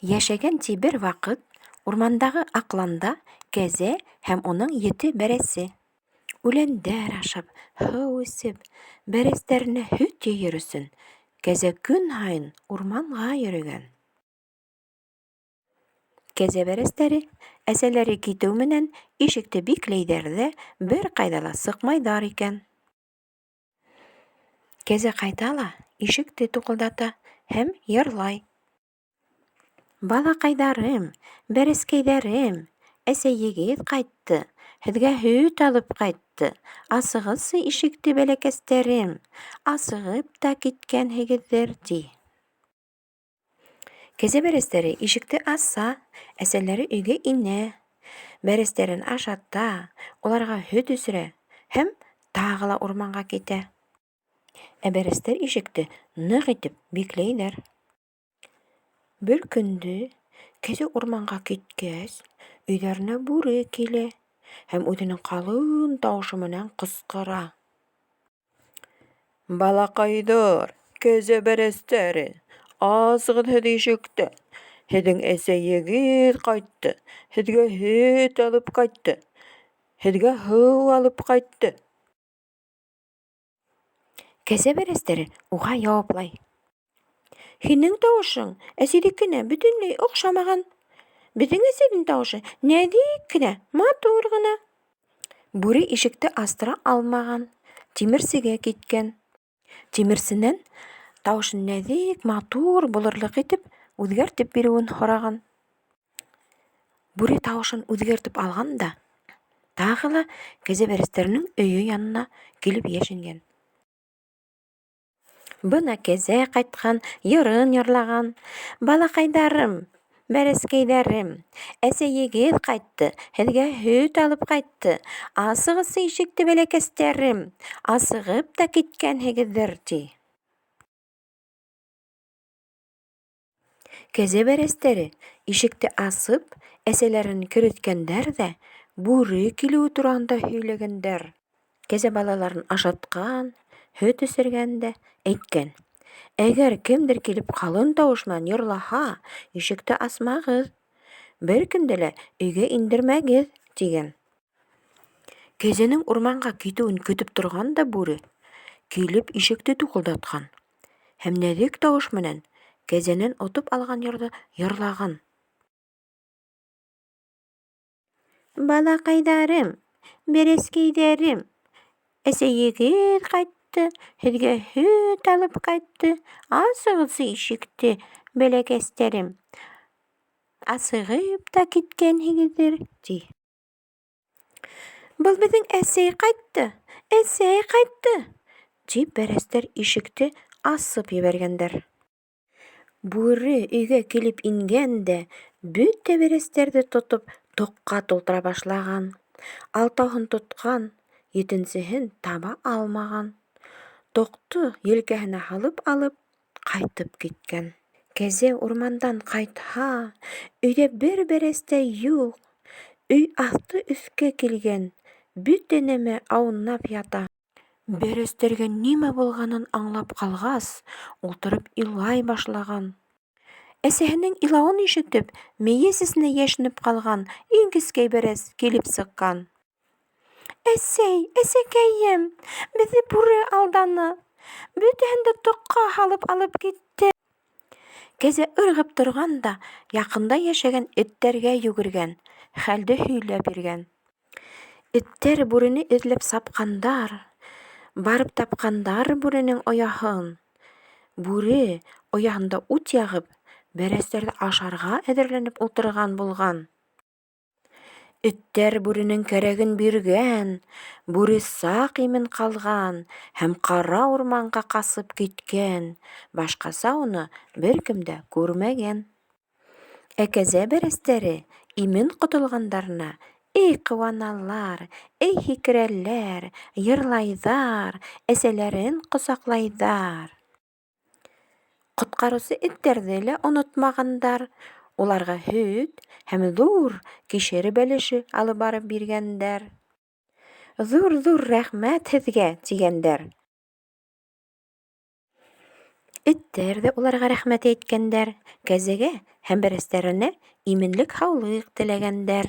Йәшәгән ти бер ваҡыт урмандағы аҡланда кәзә һәм уның ете бәрәсе. Үләндәр ашап, һыу эсеп, бәрәстәренә һөт йыйыр өсөн кәзә көн һайын урманға йөрөгән. Кәзә бәрәстәре, әсәләре китеү менән, ишекте бикләйҙәр ҙә бер ҡайҙа ла сыҡмайҙар икән. Кәзә ҡайта ла ишекте туҡылдата һәм йырлай: Балаҡайҙарым, бәрәскәйҙәрем, әсәйегеҙ ҡайтты, һеҙгә һөт алып ҡайтты, асығыҙсы ишекте, бәләкәстәрем, асығып та киткәнһегеҙҙер, ти. Кәзә бәрәстәре ишекте аса, әсәләре өйгә инә, бәрәстәрен ашата, уларға һөт эсерә һәм тағы ла урманға китә. Ә бәрәстәр ишекте ныҡ итеп бикләйҙәр. Бер көндө, кәзә урманға киткәс, өйҙәренә бүре килә һәм үҙенең ҡалын тауышы менән ҡысҡыра: Балаҡайҙар, кәзә бәрәстәре, асығыҙ һеҙ ишекте, һеҙҙең әсәйегеҙ ҡайтты, һеҙгә һөт алып ҡайтты, һеҙгә һыу алып ҡайтты. Кәзә бәрәстәре уға яуаплай: Һинең тауышың әсәйҙекенә бөтөнләй оҡшамаған. Беҙҙең әсәйҙең тауышы нәҙек кенә, матур ғына. Бүре ишекте астыра алмаған, тимерсегә киткән. Тимерсенән тауышын нәҙек, матур булырлыҡ итеп үҙгәртеп биреүен һораған. Бүре тауышын үҙгәртеп алған да тағы ла кәзә бәрәстәренең өйө янына килеп йәшенгән. Бына кәзә ҡайтҡан, йырын йырлаған: Балаҡайҙарым, бәрәскәйҙәрем, әсәйегеҙ ҡайтты, һеҙгә һөт алып ҡайтты, асығыҙсы ишекте, бәләкәстәрем, асығып та киткәнһегеҙҙер, ти. Кәзә бәрәстәре ишекте асып, әсәләрен кереткәндәр ҙә бүре килеүе тураһында һөйләгәндәр. Кәзә балаларын ашатҡан, һөт эсергән дә әйткән: Әгәр кемдер килеп ҡалын тауыш менән йырлаһа, ишекте асмағыҙ, бер кемде лә өйгә индермәгеҙ, тигән. Кәзәнең урманға китеүен көтөп торған да бүре, килеп ишекте туҡылдатҡан һәм нәҙек тауыш менән кәзәнән отоп алған йырҙы йырлаған: Балаҡайҙарым, бәрәскәйҙәрем, әсәйегеҙ ҡайтты, һеҙгә һөт алып ҡайтты, асығыҙсы ишекте, бәләкәстәрем, асығып та киткәнһегеҙҙер, ти. Был беҙҙең әсәй ҡайтты, әсәй ҡайтты, тип бәрәстәр ишекте асып ебәргәндәр. Бүре өйгә килеп ингән дә бөтә бәрәстәрҙе тотоп тоҡҡа тултыра башлаған. Алтауһын тотҡан, етенсеһен таба алмаған. Тоҡто елкәһенә һалып алып ҡайтып киткән. Кәзә урмандан ҡайтһа, өйҙә бер бәрәс тә юҡ, өй аҫты-өҫкә килгән, бөтә нәмә аунап ята. Бәрәстәргә нимә булғанын аңлап ҡалғас, ултырып илай башлаған. Әсәһенең илауын ишетеп, мейес эсенә йәшенеп ҡалған иң кескәй бәрәс килеп сыҡҡан. Әсәй, әсәкәйем, беҙҙе бүре алданы, бөтәһен дә тоҡҡа һалып алып китте. Кәзә ырғып торған да яҡында йәшәгән эттәргә йүгергән, хәлде һөйләп биргән. Эттәр бүрене эҙләп сапҡандар, барып тапҡандар бүренең ояһын. Бүре, ояһында ут яғып, бәрәстәрҙе ашарға әҙерләнеп ултырған булған. Эттәр бүренең кәрәген биргән, бүре саҡ имен ҡалған һәм ҡара урманға ҡасып киткән, башҡаса уны бер кем дә күрмәгән. Ә кәзә бәрәстәре имен ҡотолғандарына эй ҡыуаналар, эй һикерәләр, йырлайҙар, әсәләрен ҡосаҡлайҙар. Ҡотҡарыусы эттәрҙе лә онотмағандар, уларға һөт һәм ҙур кишер бәлеше алып барып биргәндәр. Ҙур-ҙур рәхмәт һеҙгә, тигәндәр. Эттәр ҙә уларға рәхмәт әйткәндәр, кәзәгә Һәм бәрәстәренә именлек-һаулыҡ теләгәндәр.